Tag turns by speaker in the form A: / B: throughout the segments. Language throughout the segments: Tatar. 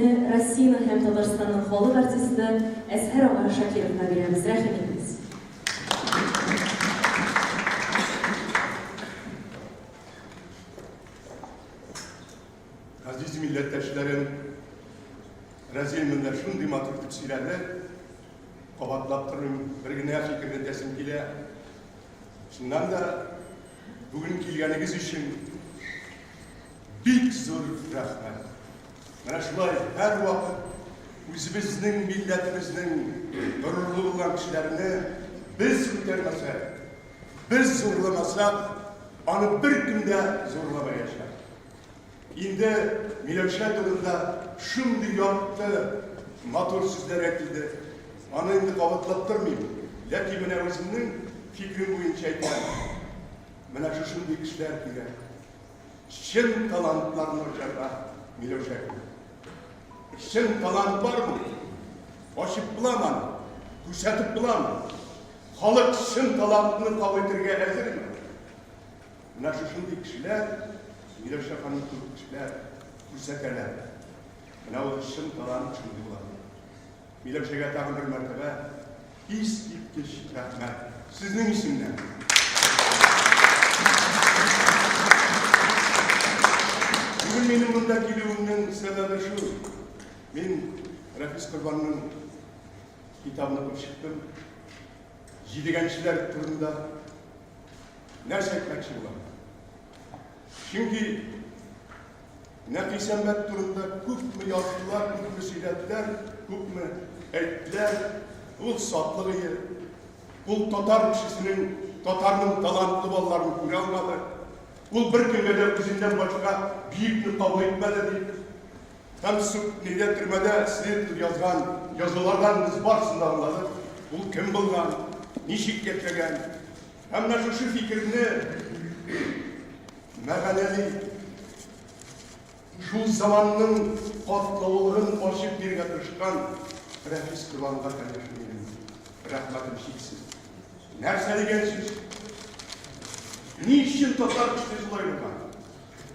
A: Сүзне Россиянең һәм Татарстанның халык артисты Әзһәр ага Шакировка бирәбез. Рәхим итегез.
B: Газиз милләттәшләрем, Рәзил монда шундый матур итеп сөйләде. Кабатлап тормыйм, бер генә фикерне әйтәсем килә. Чыннан да, бүген килгәнегез өчен бик зур рәхмәт. Менә шулай һәрвакыт үзебезнең милләтебезнең горурлы булган кешеләрне без күтәрмәсәк, без зурламасак, аны беркем дә зурламаячак. Инде Миләүшә турында шундый якты, матур сүзләр әйтелде. Аны инде кабатлап тормыйм. Ләкин менә үземнең фикерем буенча әйтәм. Менә шушындый кешеләр кирәк. Чын талантларны ачарга Миләүшә кебек. Чын талант бармы? Ачып буламы аны? Күрсәтеп буламы? Халык чын талантны кабул итәргә әзерме? Менә шушындый кешеләр, Миләүшә ханым кебек кешеләр күрсәтәләр. Менә ул чын талант шундый була. Миләүшәгә тагын бер мәртәбә искиткеч рәхмәт. Сезнең исемнән. Бүген минем монда килүемнең сәбәбе шул. Мин Рәфис Корбанның китабын укып чыктым. Җидегәнчеләр турында нәрсә әйтмәкче булам? Чөнки Нәкый Сәнбәт турында күпме яздылар, күпме сөйләделәр, күпме әйттеләр, ул сатлык ие. Ул татар кешесенең, татарның талантлы балаларын күрә алмады. Ул беркемгә дә үзеннән башка бөекне кабул итмәде дип. Һәм суд нидә төрмәдә следователь язган язулардан без барысын да аңладык, ул кем булган, ничек яшәгән. Һәм менә шушы фикерне мәгънәле итеп, шул заманның катлаулыгын ачып бирергә тырышкан Рәфис Корбанга, конечно, минем рәхмәтем чиксез. Нәрсә дигән сүз? Ни өчен татар кешесе шулай булган?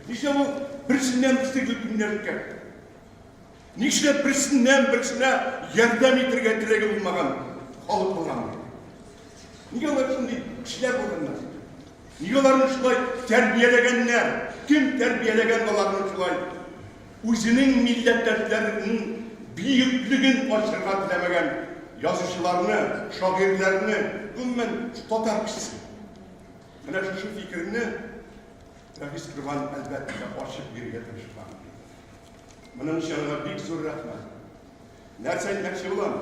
B: Нишләп ул берсеннән берсе гел көнләшкән? Нишләп берсеннән берсенә ярдәм итергә теләге булмаган халык булган? Нигә алар шундый кешеләр булганнар? Нигә аларны шулай тәрбияләгәннәр? Кем тәрбияләгән аларны шулай? Үзенең милләттәшләренең бөеклеген ачырга теләмәгән язучыларны, шагыйрьләрне, гомумән, татар кешесе. Менә шушы фикерне Рәфис Корбан, әлбәттә, ачып бирергә тырышкан. Моның өчен аңа бик зур рәхмәт. Нәрсә әйтмәкче булам?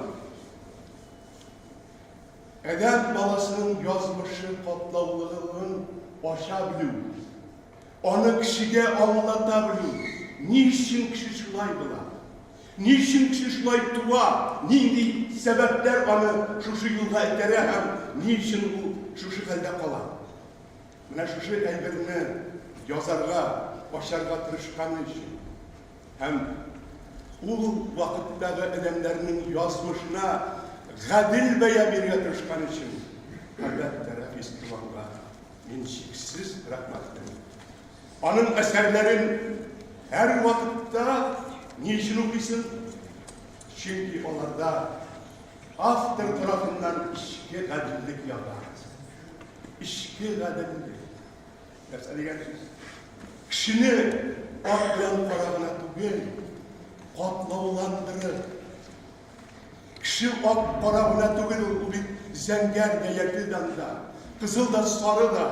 B: Адәм баласының язмышы катлаулылыгын ача белү, аны кешегә аңлата белү, ни өчен кеше шулай була, ни өчен кеше шулай туа, нинди сәбәпләр аны шушы юлга этәрә һәм ни өчен ул шушы хәлдә кала. Менә шушы әйберне язарга, ачарга тырышканы өчен һәм ул вакыттагы адәмнәрнең язмышына гадел бәя бирергә тырышкан өчен, әлбәттә, Рәфис Корбанга мин чиксез рәхмәтлемен. Аның әсәрләрен һәрвакытта ни өчен укыйсың? Чөнки аларда автор тарафыннан эчке гаделлек ята. Эчке гаделлек. Нәрсә дигән сүз? Кешене ак белән кара гына түгел, катлауландырып. Кеше ак кара гына түгел, ул бит зәңгәр дә, яшел дә анда, кызыл да, сары да.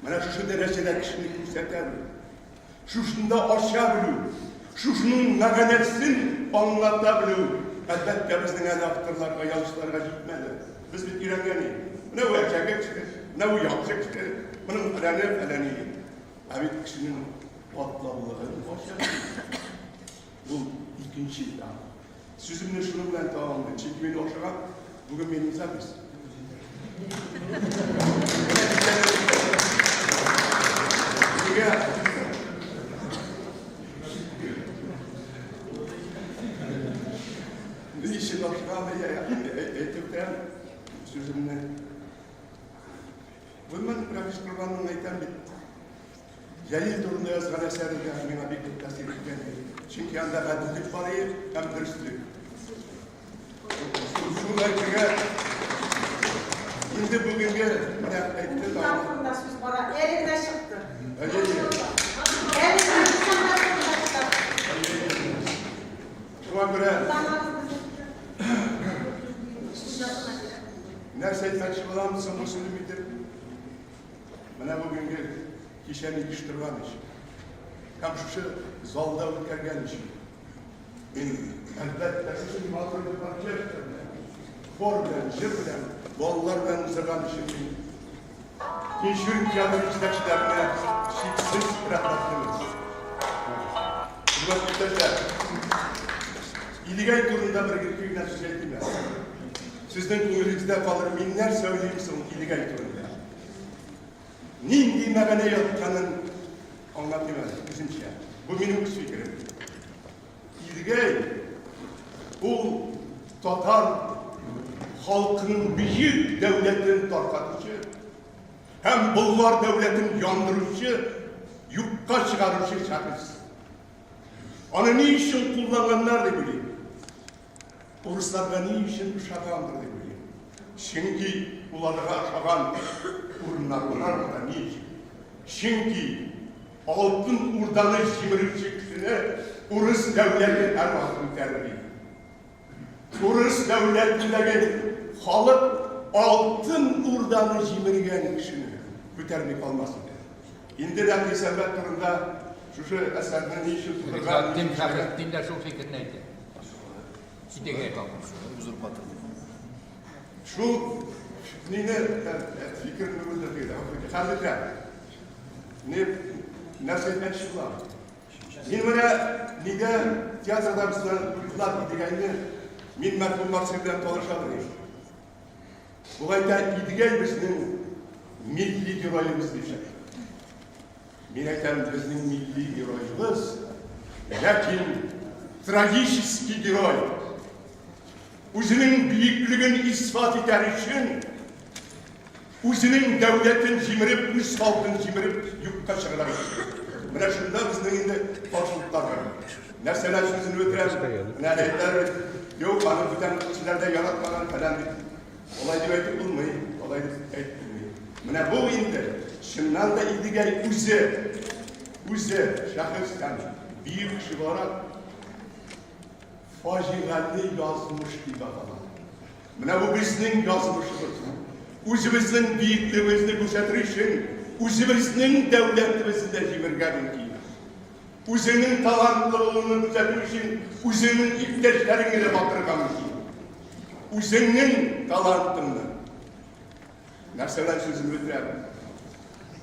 B: Менә шушы дәрәҗәдә кешене күрсәтә белү. Шушында ача белү, шушының мәгънәсен аңлата белү, әлбәттә, безнең әле авторларга, язучыларга җитмәде. Без бит өйрәнгән идек. Менә бу әшәке кеше, менә бу яхшы кеше, моның фәләне, фәләне. Ә бит кешенең катлаулыгын ача белү, ул икенче этап. Сүземне шуның белән тәмамлыйм, чөнки мин ашыгам, бүген минем запись. Нигә? Ни өчен ашыгам, әйтеп үтәм сүземне. Гомумән, Рәфис Корбанның әйтәм бит, Җәлил турында язган әсәре дә миңа бик нык тәэсир иткән иде. Чөнки анда гаделлек бар иде һәм дөреслек. Шул әйтергә инде бүгенге менә әйтте
C: Китап турында сүз бара. Әле генә чыкты.
B: Әле
C: Әле генә сәнгать турында китап.
B: Шуңа күрә
C: Танабыз безнең.
B: нәрсә әйтмәкче булам соңгы сүзем итеп. Менә бүгенге кичәне оештырган өчен һәм шушы залда үткәргән өчен мин, әлбәттә, шушы матур бер оркестр белән, хор белән, җыр белән, балалар белән уздырган өчен мин Тинчурин театры җитәкчеләренә чиксез рәхмәтлемен. Хөрмәтле иптәшләр, Идегәй турында бер генә сүз әйтим әле. Сезнең күңелегездә калыр, мин нәрсә уйлыйм соң Идегәй турында? Нинди мәгънә ятканын аңлатыйм әле үземчә. Бу минем үз фикерем. Идегәй ул татар халкының бөек дәүләтен таркатучы һәм Болгар дәүләтен яндыручы, юкка чыгаручы шәхес. Аны ни өчен кулланганнар дип уйлыйм. Урысларга ни өчен ошагандыр дип уйлыйм. Чөнки уларга ошаган урыннар бар анда ни өчен? Чөнки Алтын Урданы җимерүче кешене урыс дәүләте һәрвакыт күтәрми. Урыс дәүләтендәге халык Алтын Урданы җимергән кешене күтәрми калмас иде. Инде Нәкый Сәнбәт турында шушы әсәрне ни өчен тудырган?
D: Ризаэтдин Фәхретдин дә шул фикерне әйтә. Идегәй.
B: Шул мине фикерне бүлдерде. Хәзер дә не нәрсә әйтмәкче булам. Мин менә нигә театрда безне куйдылар Идегәйне, мин мәрхүм Марсель белән таныша белмим. Ул әйтә, Идегәй безнең милли героебыз дип. Мин әйтәм, безнең милли героебыз, ләкин трагический герой. Үзенең бөеклеген исбат итәр өчен, үзенең дәүләтен җимереп, үз халкын җимереп юкка чыгарыр өчен. Менә шунда безнең инде каршылыклар бар. Нәрсәләр сүзен бетерәм? Менә әйтәләр бит, юк, аны бүтән кешеләр дә яратмаган фәлән дип. Алай дип әйтеп булмый, алай дип әйтеп булмый. Менә бу инде чыннан да Идегәй үзе, үзе шәхес һәм бөек кеше буларак фаҗигале язмыш дип атала. Менә бу безнең язмышыбыз. Үзебезнең бөеклегебезне күрсәтер өчен үзебезнең дәүләтебезне дә җимергә мөмкин. Үзеңнең талантлы булуыңны күрсәтү өчен үзеңнең иптәшләреңне дә батырырга мөмкин. Үзеңнең талантыңны. Нәрсә белән сүземне бетерәм?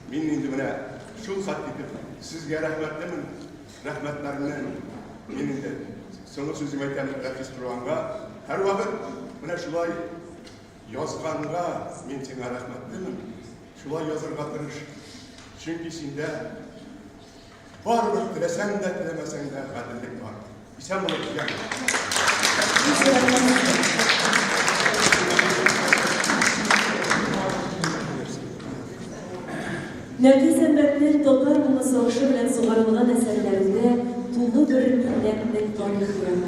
B: Мин инде менә шул хәтле итеп сезгә рәхмәтлемен. Рәхмәтләремне мин инде соңгы сүзем әйтәм Рәфис Корбанга. Һәрвакыт менә шулай язганга мин сиңа рәхмәтлемен. Шулай язырга тырыш. Чөнки синдә Барыбер теләсәң дә, теләмәсәң дә гаделлек бар. Исән булыгыз, ягез.
A: Нәкый Сәнбәтнең татар моңы сагышы белән сугарылган әсәрләрендә тулы бер милләтнең тарихы ята.